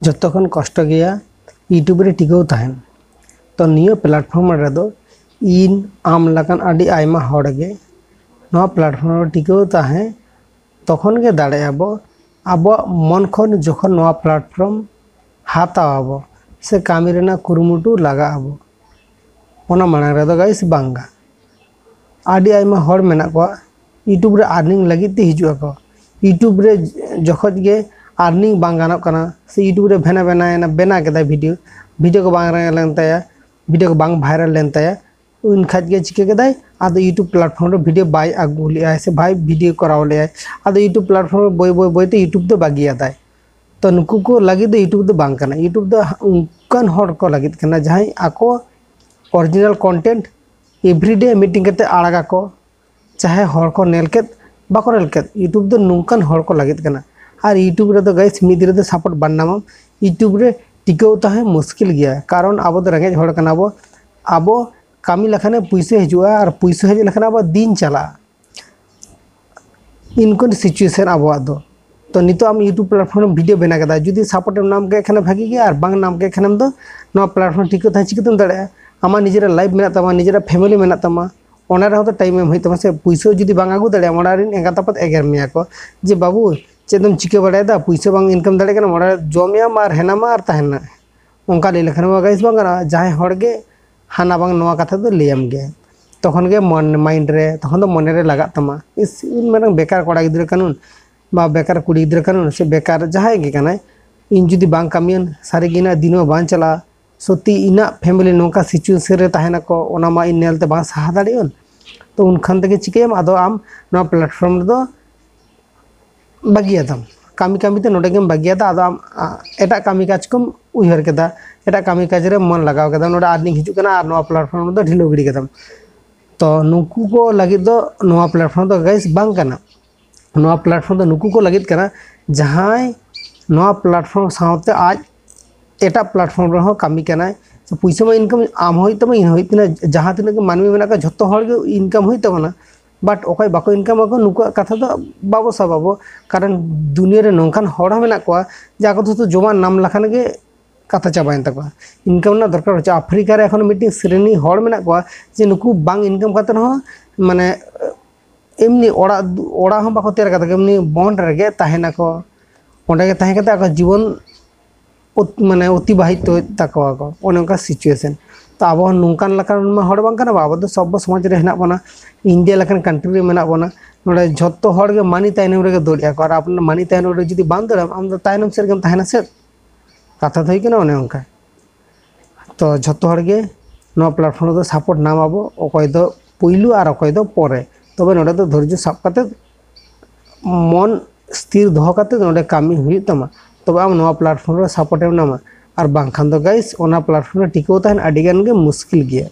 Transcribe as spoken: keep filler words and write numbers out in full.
ᱡᱚᱛᱚ ᱠᱷᱚᱱ ᱠᱚᱥᱴᱚ ᱜᱮᱭᱟ YouTube ᱨᱮ ᱴᱤᱠᱟᱹᱣ ᱛᱟᱦᱮᱱ᱾ ᱛᱚ ᱱᱤᱭᱟᱹ platform ᱨᱮᱫᱚ ᱤᱧ ᱟᱢ ᱞᱮᱠᱟᱱ ᱟᱹᱰᱤ ᱟᱭᱢᱟ ᱦᱚᱲ ᱜᱮ ᱱᱚᱣᱟ platform ᱨᱮ ᱴᱤᱠᱟᱹᱣ ᱛᱟᱦᱮᱸ ᱛᱚᱠᱷᱚᱱ ᱜᱮ ᱫᱟᱲᱮᱭᱟᱜᱼᱟ ᱵᱚ ᱟᱵᱚᱣᱟᱜ ᱢᱚᱱ ᱠᱷᱚᱱ ᱡᱚᱠᱷᱚᱱ ᱱᱚᱣᱟ platform ᱦᱟᱛᱟᱣ ᱟᱵᱚ ᱥᱮ ᱠᱟᱹᱢᱤ ᱨᱮᱱᱟᱜ ᱠᱩᱨᱩᱢᱩᱴᱩ ᱞᱟᱜᱟᱜ ᱟᱵᱚ᱾ ᱚᱱᱟ ᱢᱟᱲᱟᱝ ᱨᱮᱫᱚ guys ᱵᱟᱝ ᱜᱟᱱ᱾ ᱟᱹᱰᱤ ᱟᱭᱢᱟ ᱦᱚᱲ ᱢᱮᱱᱟᱜ ᱠᱚᱣᱟ YouTube ᱨᱮ earning ᱞᱟᱹᱜᱤᱫ ᱛᱮ ᱦᱤᱡᱩᱜ ᱟᱠᱚ᱾ YouTube ᱨᱮ ᱡᱚᱠᱷᱚᱱ ᱜᱮ earning ᱵᱟᱝ ᱜᱟᱱᱚᱜ ᱠᱟᱱᱟ ᱥᱮ YouTube ᱨᱮ ᱵᱷᱮᱱᱟ ᱵᱮᱱᱟᱭᱮᱱᱟ, ᱵᱮᱱᱟᱣ ᱠᱮᱫᱟᱭ video, video ᱠᱚ ᱵᱟᱝ ᱨᱟᱱ ᱞᱮᱱ ᱛᱟᱭᱟ, video ᱠᱚ ᱵᱟᱝ viral ᱞᱮᱱ ᱛᱟᱭᱟ, ᱩᱱ ᱠᱷᱟᱡ ᱜᱮ ᱪᱤᱠᱟᱹ ᱠᱮᱫᱟᱭ, ᱟᱫᱚ YouTube platform ᱨᱮ video ᱵᱟᱭ ᱟᱹᱜᱩ ᱞᱮᱜᱼᱟᱭ ᱥᱮ ᱵᱟᱭ video ᱠᱚᱨᱟᱣ ᱞᱮᱜᱼᱟᱭ᱾ ᱟᱫᱚ YouTube platform ᱨᱮ ᱵᱟᱹᱭ ᱵᱟᱹᱭ ᱵᱟᱹᱭ ᱛᱮ YouTube ᱫᱚ ᱵᱟᱹᱜᱤᱭᱟᱫᱟᱭ᱾ ᱛᱚ ᱱᱩᱠᱩ ᱠᱚ ᱞᱟᱹᱜᱤᱫ ᱫᱚ YouTube ᱫᱚ ᱵᱟᱝ ᱠᱟᱱᱟ᱾ YouTube ᱫᱚ ᱚᱱᱠᱟᱱ ᱦᱚᱲ ᱠᱚ ᱞᱟᱹᱜᱤᱫ ᱠᱟᱱᱟ ᱡᱟᱦᱟᱸᱭ ᱟᱠᱚ original content everyday ᱢᱤᱫᱴᱮᱱ ᱠᱟᱛᱮ ᱟᱲᱟᱜᱟᱠᱚ, ᱪᱟᱦᱮ ᱦᱚᱲ ᱠᱚ ᱧᱮᱞ ᱠᱮᱫ ᱵᱟᱠᱚ ᱧᱮᱞ ᱠᱮᱫ, YouTube ᱫᱚ ᱱᱚᱝᱠᱟᱱ ᱦᱚᱲ ᱠᱚ ᱞᱟᱹᱜᱤᱫ ᱠᱟᱱᱟ᱾ ᱟᱨ YouTube ᱨᱮᱫᱚ guys ᱢᱤᱫ ᱫᱤᱱ ᱨᱮᱫᱚ support ᱵᱟᱝ ᱧᱟᱢᱟᱢ᱾ YouTube ᱨᱮ ᱴᱤᱠᱟᱹᱣ ᱛᱟᱦᱮᱸ ᱢᱩᱥᱠᱤᱞ ᱜᱮᱭᱟ, ᱠᱟᱨᱚᱱ ᱟᱵᱚ ᱫᱚ ᱨᱮᱸᱜᱮᱡ ᱦᱚᱲ ᱠᱟᱱᱟ ᱵᱚ᱾ ᱟᱵᱚ ᱠᱟᱹᱢᱤ ᱞᱮᱠᱷᱟᱱᱮ ᱯᱩᱭᱥᱟᱹ ᱦᱤᱡᱩᱜᱼᱟ, ᱟᱨ ᱯᱩᱭᱥᱟᱹ ᱦᱮᱡ ᱞᱮᱠᱷᱟᱱ ᱟᱵᱚᱣᱟᱜ ᱫᱤᱱ ᱪᱟᱞᱟᱜᱼᱟ᱾ ᱤᱱᱠᱟᱱ situation ᱟᱵᱚᱣᱟᱜ ᱫᱚ᱾ ᱛᱚ ᱱᱤᱛᱚᱜ ᱟᱢ YouTube platform video ᱵᱮᱱᱟᱣ ᱠᱮᱫᱟ, ᱡᱩᱫᱤ support ᱮᱢ ᱧᱟᱢ ᱠᱮᱫ ᱠᱷᱟᱱ ᱵᱷᱟᱜᱤ ᱜᱮᱭᱟ, ᱟᱨ ᱵᱟᱝ ᱧᱟᱢ ᱠᱮᱫ ᱠᱷᱟᱱᱮᱢ ᱫᱚ ᱱᱚᱣᱟ platform ᱴᱤᱠᱟᱹᱣ ᱛᱟᱦᱮᱸ ᱪᱤᱠᱟᱹᱛᱮᱢ ᱫᱟᱲᱮᱭᱟᱜᱼᱟ? ᱟᱢᱟᱜ ᱱᱤᱡᱮᱨᱟᱜ life ᱢᱮᱱᱟᱜ ᱛᱟᱢᱟ, ᱱᱤᱡᱮᱨᱟᱜ family ᱢᱮᱱᱟᱜ ᱛᱟᱢᱟ, ᱚᱱᱟ ᱨᱮᱦᱚᱸ ᱛᱚ time ᱮᱢ ᱦᱩᱭᱩᱜ ᱛᱟᱢᱟ ᱥᱮ᱾ ᱯᱩᱭᱥᱟᱹ ᱡᱩᱫᱤ ᱵᱟᱝ ᱟᱹᱜᱩ ᱫᱟᱲᱮᱭᱟᱜᱼᱟ, ᱚᱲᱟᱜ ᱨᱮᱱ ᱮᱸᱜᱟᱛ ᱟᱯᱟᱛ ᱮᱜᱮᱨ ᱢᱮᱭᱟ ᱠᱚ ᱡᱮ, "ᱵᱟᱹᱵᱩ, ᱪᱮᱫ ᱮᱢ ᱪᱤᱠᱟᱹ ᱵᱟᱲᱟᱭᱮᱫᱟ? ᱯᱩᱭᱥᱟᱹ ᱵᱟᱝ income ᱫᱟᱲᱮᱭᱟᱜ ᱠᱟᱱᱟ, ᱚᱲᱟᱜ ᱨᱮ ᱡᱚᱢᱮᱭᱟᱢ ᱟᱨ ᱦᱮᱱᱟᱢᱟ ᱟᱨ ᱛᱟᱦᱮᱱᱟ᱾" ᱚᱱᱠᱟ ᱞᱟᱹᱭ ᱞᱮᱠᱷᱟᱱ ᱢᱟ guys ᱵᱟᱝ ᱜᱟᱱᱚᱜᱼᱟ᱾ ᱡᱟᱦᱟᱸᱭ ᱦᱚᱲ ᱜᱮ ᱦᱟᱱᱟ ᱵᱟᱝ ᱱᱚᱣᱟ ᱠᱟᱛᱷᱟ ᱫᱚ ᱞᱟᱹᱭᱟᱢ ᱜᱮᱭᱟ, ᱛᱚᱠᱷᱚᱱ ᱜᱮ ᱢᱚᱱ mind ᱨᱮ, ᱛᱚᱠᱷᱚᱱ ᱫᱚ ᱢᱚᱱᱮ ᱨᱮ ᱞᱟᱜᱟᱜ ᱛᱟᱢᱟ, "ᱤᱥ, ᱤᱧ ᱢᱟᱨᱟᱝ ᱵᱮᱠᱟᱨ ᱠᱚᱲᱟ ᱜᱤᱫᱽᱨᱟᱹ ᱠᱟᱹᱱᱟᱹᱧ ᱵᱟ ᱵᱮᱠᱟᱨ ᱠᱩᱲᱤ ᱜᱤᱫᱽᱨᱟᱹ ᱠᱟᱹᱱᱟᱹᱧ ᱥᱮ ᱵᱮᱠᱟᱨ ᱡᱟᱦᱟᱸᱭ ᱜᱮ ᱠᱟᱱᱟᱭ, ᱤᱧ ᱡᱩᱫᱤ ᱵᱟᱝ ᱠᱟᱹᱢᱤᱭᱟᱹᱧ, ᱥᱟᱹᱨᱤ ᱜᱮ ᱤᱧᱟᱹᱜ ᱫᱤᱱ ᱦᱚᱸ ᱵᱟᱝ ᱪᱟᱞᱟᱜᱼᱟ᱾ ᱥᱚᱛᱤ ᱤᱧᱟᱹᱜ family ᱱᱚᱝᱠᱟ situation ᱨᱮ ᱛᱟᱦᱮᱱᱟᱠᱚ, ᱚᱱᱟ ᱢᱟ ᱤᱧ ᱧᱮᱞᱛᱮ ᱵᱟᱝ ᱥᱟᱦᱟ ᱫᱟᱲᱮᱭᱟᱜᱼᱟᱹᱧ᱾" ᱛᱚ ᱩᱱᱠᱷᱟᱱ ᱛᱮᱜᱮ ᱪᱤᱠᱟᱹᱭᱟᱢ, ᱟᱫᱚ ᱟᱢ ᱱᱚᱣᱟ platform ᱨᱮᱫᱚ ᱵᱟᱹᱜᱤᱭᱟᱫᱟᱢ, ᱠᱟᱹᱢᱤ ᱠᱟᱹᱢᱤ ᱛᱮ ᱱᱚᱰᱮ ᱜᱮᱢ ᱵᱟᱹᱜᱤᱭᱟᱫᱟ᱾ ᱟᱫᱚ ᱟᱢ, ᱟ, ᱮᱴᱟᱜ ᱠᱟᱹᱢᱤ ᱠᱟᱡᱽ ᱠᱚᱢ ᱩᱭᱦᱟᱹᱨ ᱠᱮᱫᱟ, ᱮᱴᱟᱜ ᱠᱟᱹᱢᱤ ᱠᱟᱡᱽ ᱨᱮ ᱢᱚᱱ ᱞᱟᱜᱟᱣ ᱠᱮᱫᱟ, ᱱᱚᱰᱮ earning ᱦᱤᱡᱩᱜ ᱠᱟᱱᱟ ᱟᱨ ᱱᱚᱣᱟ platform ᱨᱮᱫᱚ ᱰᱷᱤᱞᱟᱹᱣ ᱜᱤᱰᱤ ᱠᱮᱫᱟᱢ᱾ ᱛᱚ ᱱᱩᱠᱩ ᱠᱚ ᱞᱟᱹᱜᱤᱫ ᱫᱚ ᱱᱚᱣᱟ platform ᱫᱚ guys ᱵᱟᱝ ᱠᱟᱱᱟ᱾ ᱱᱚᱣᱟ platform ᱫᱚ ᱱᱩᱠᱩ ᱠᱚ ᱞᱟᱹᱜᱤᱫ ᱠᱟᱱᱟ, ᱡᱟᱦᱟᱸᱭ ᱱᱚᱣᱟ platform ᱥᱟᱶᱛᱮ ᱟᱡ ᱮᱴᱟᱜ platform ᱨᱮᱦᱚᱸ ᱠᱟᱹᱢᱤ ᱠᱟᱱᱟᱭ᱾ ᱯᱩᱭᱥᱟᱹ ᱢᱟ income ᱟᱢ ᱦᱚᱸ ᱦᱩᱭᱩᱜ ᱛᱟᱢᱟ, ᱤᱧ ᱦᱚᱸ ᱦᱩᱭᱩᱜ ᱛᱤᱧᱟ, ᱡᱟᱦᱟᱸ ᱛᱤᱱᱟᱹᱜ ᱜᱮ ᱢᱟᱹᱱᱢᱤ ᱢᱮᱱᱟᱜ ᱠᱚᱣᱟ ᱡᱷᱚᱛᱚ ᱦᱚᱲ ᱜᱮ income ᱦᱩᱭᱩᱜ ᱛᱟᱵᱚᱱᱟ᱾ ᱵᱟᱴ ᱚᱠᱚᱭ ᱵᱟᱠᱚ ᱤᱱᱠᱟᱢ ᱟᱠᱚ, ᱱᱩᱠᱩᱣᱟᱜ ᱠᱟᱛᱷᱟ ᱫᱚ ᱵᱟᱵᱚ ᱥᱟᱵ ᱟᱵᱚ᱾ ᱠᱟᱨᱚᱱ ᱫᱩᱱᱤᱭᱟᱹ ᱨᱮ ᱱᱚᱝᱠᱟᱱ ᱦᱚᱲ ᱦᱚᱸ ᱢᱮᱱᱟᱜ ᱠᱚᱣᱟ ᱡᱮ ᱟᱠᱚ ᱫᱚ ᱥᱩᱫᱷᱩ ᱡᱚᱢᱟᱜ ᱱᱟᱢ ᱞᱮᱠᱷᱟᱱ ᱜᱮ ᱠᱟᱛᱷᱟ ᱪᱟᱵᱟᱭᱮᱱ ᱛᱟᱠᱚᱣᱟ, ᱤᱱᱠᱟᱢ ᱨᱮᱱᱟᱜ ᱫᱚᱨᱠᱟᱨ ᱵᱟᱹᱪᱩᱜᱼᱟ᱾ ᱟᱯᱷᱨᱤᱠᱟ ᱨᱮ ᱮᱠᱷᱚᱱ ᱢᱤᱫᱴᱤᱡ ᱥᱨᱮᱱᱤ ᱦᱚᱲ ᱢᱮᱱᱟᱜ ᱠᱚᱣᱟ ᱡᱮ ᱱᱩᱠᱩ ᱵᱟᱝ ᱤᱱᱠᱟᱢ ᱠᱟᱛᱮ ᱨᱮᱦᱚᱸ, ᱢᱟᱱᱮ, ᱮᱢᱱᱤ ᱚᱲᱟᱜ, ᱚᱲᱟᱜ ᱦᱚᱸ ᱵᱟᱠᱚ ᱛᱮᱭᱟᱨ ᱠᱟᱫᱟ, ᱮᱢᱱᱤ ᱵᱚᱱᱰ ᱨᱮᱜᱮ ᱛᱟᱦᱮᱱᱟᱠᱚ, ᱚᱸᱰᱮ ᱜᱮ ᱛᱟᱦᱮᱸ ᱠᱟᱛᱮ ᱟᱠᱚ ᱡᱤᱵᱚᱱ ᱚᱛ-, ᱢᱟᱱᱮ ᱚᱛᱤᱵᱟᱦᱤᱛᱚᱭᱮᱫ ᱛᱟᱠᱚᱣᱟ ᱠᱚ, ᱚᱱᱮ ᱚᱱᱠᱟ ᱥᱤᱪᱩᱭᱮᱥᱚᱱ᱾ ᱛᱚ ᱟᱵᱚ ᱦᱚᱸ ᱱᱚᱝᱠᱟᱱ ᱞᱮᱠᱟᱱ ᱢᱟ ᱦᱚᱲ ᱵᱟᱝ ᱠᱟᱱᱟ ᱵᱚ, ᱟᱵᱚ ᱫᱚ ᱥᱚᱵᱵᱚ ᱥᱚᱢᱟᱡᱽ ᱨᱮ ᱦᱮᱱᱟᱜ ᱵᱚᱱᱟ, ᱤᱱᱰᱤᱭᱟ ᱞᱮᱠᱟᱱ ᱠᱟᱱᱴᱨᱤ ᱨᱮ ᱢᱮᱱᱟᱜ ᱵᱚᱱᱟ᱾ ᱱᱚᱰᱮ ᱡᱷᱚᱛᱚ ᱦᱚᱲ ᱜᱮ ᱢᱟᱹᱱᱤ ᱛᱟᱭᱱᱚᱢ ᱨᱮᱜᱮ ᱫᱟᱹᱲ ᱮᱫᱟ ᱠᱚ, ᱟᱨ ᱟᱯᱱᱟᱨ ᱢᱟᱹᱱᱤ ᱛᱟᱭᱱᱚᱢ ᱨᱮ ᱡᱩᱫᱤ ᱵᱟᱢ ᱫᱟᱹᱲᱟᱢ, ᱟᱢ ᱫᱚ ᱛᱟᱭᱱᱚᱢ ᱥᱮᱫ ᱨᱮᱜᱮᱢ ᱛᱟᱦᱮᱱᱟ ᱥᱮ᱾ ᱠᱟᱛᱷᱟ ᱫᱚ ᱦᱩᱭᱩᱜ ᱠᱟᱱᱟ ᱚᱱᱮ ᱚᱱᱠᱟ᱾ ᱛᱚ ᱡᱷᱚᱛᱚ ᱦᱚᱲ ᱜᱮ ᱱᱚᱣᱟ ᱯᱞᱟᱴᱯᱷᱚᱨᱢ ᱨᱮᱫᱚ ᱥᱟᱯᱳᱨᱴ ᱧᱟᱢ ᱟᱵᱚ, ᱚᱠᱚᱭ ᱫᱚ ᱯᱩᱭᱞᱩ ᱟᱨ ᱚᱠᱚᱭ ᱫᱚ ᱯᱚᱨᱮ᱾ ᱛᱚᱵᱮ ᱱᱚᱰᱮ ᱫᱚ ᱫᱷᱳᱨᱡᱚ ᱥᱟᱵ ᱠᱟᱛᱮ, ᱢᱚᱱ ᱥᱛᱷᱤᱨ ᱫᱚᱦᱚ ᱠᱟᱛᱮ ᱱᱚᱰᱮ ᱠᱟᱹᱢᱤ ᱦᱩᱭᱩᱜ ᱛᱟᱢᱟ, ᱛᱚᱵᱮ ᱟᱢ ᱱᱚᱣᱟ ᱯᱞᱟᱴᱯᱷᱚᱨᱢ ᱨᱮ ᱥᱟᱯᱳᱨᱴ ᱮᱢ ᱧᱟᱢᱟ᱾ ᱟᱨ ᱵᱟᱝᱠᱷᱟᱱ ᱫᱚ ᱜᱟᱭᱤᱥ, ᱚᱱᱟ ᱯᱞᱟᱴᱯᱷᱚᱨᱢ ᱨᱮ ᱴᱤᱠᱟᱹᱣ ᱛᱟᱦᱮᱱ ᱟᱹᱰᱤ ᱜᱟᱱ ᱜᱮ ᱢᱩᱥᱠᱤᱞ ᱜᱮᱭᱟ᱾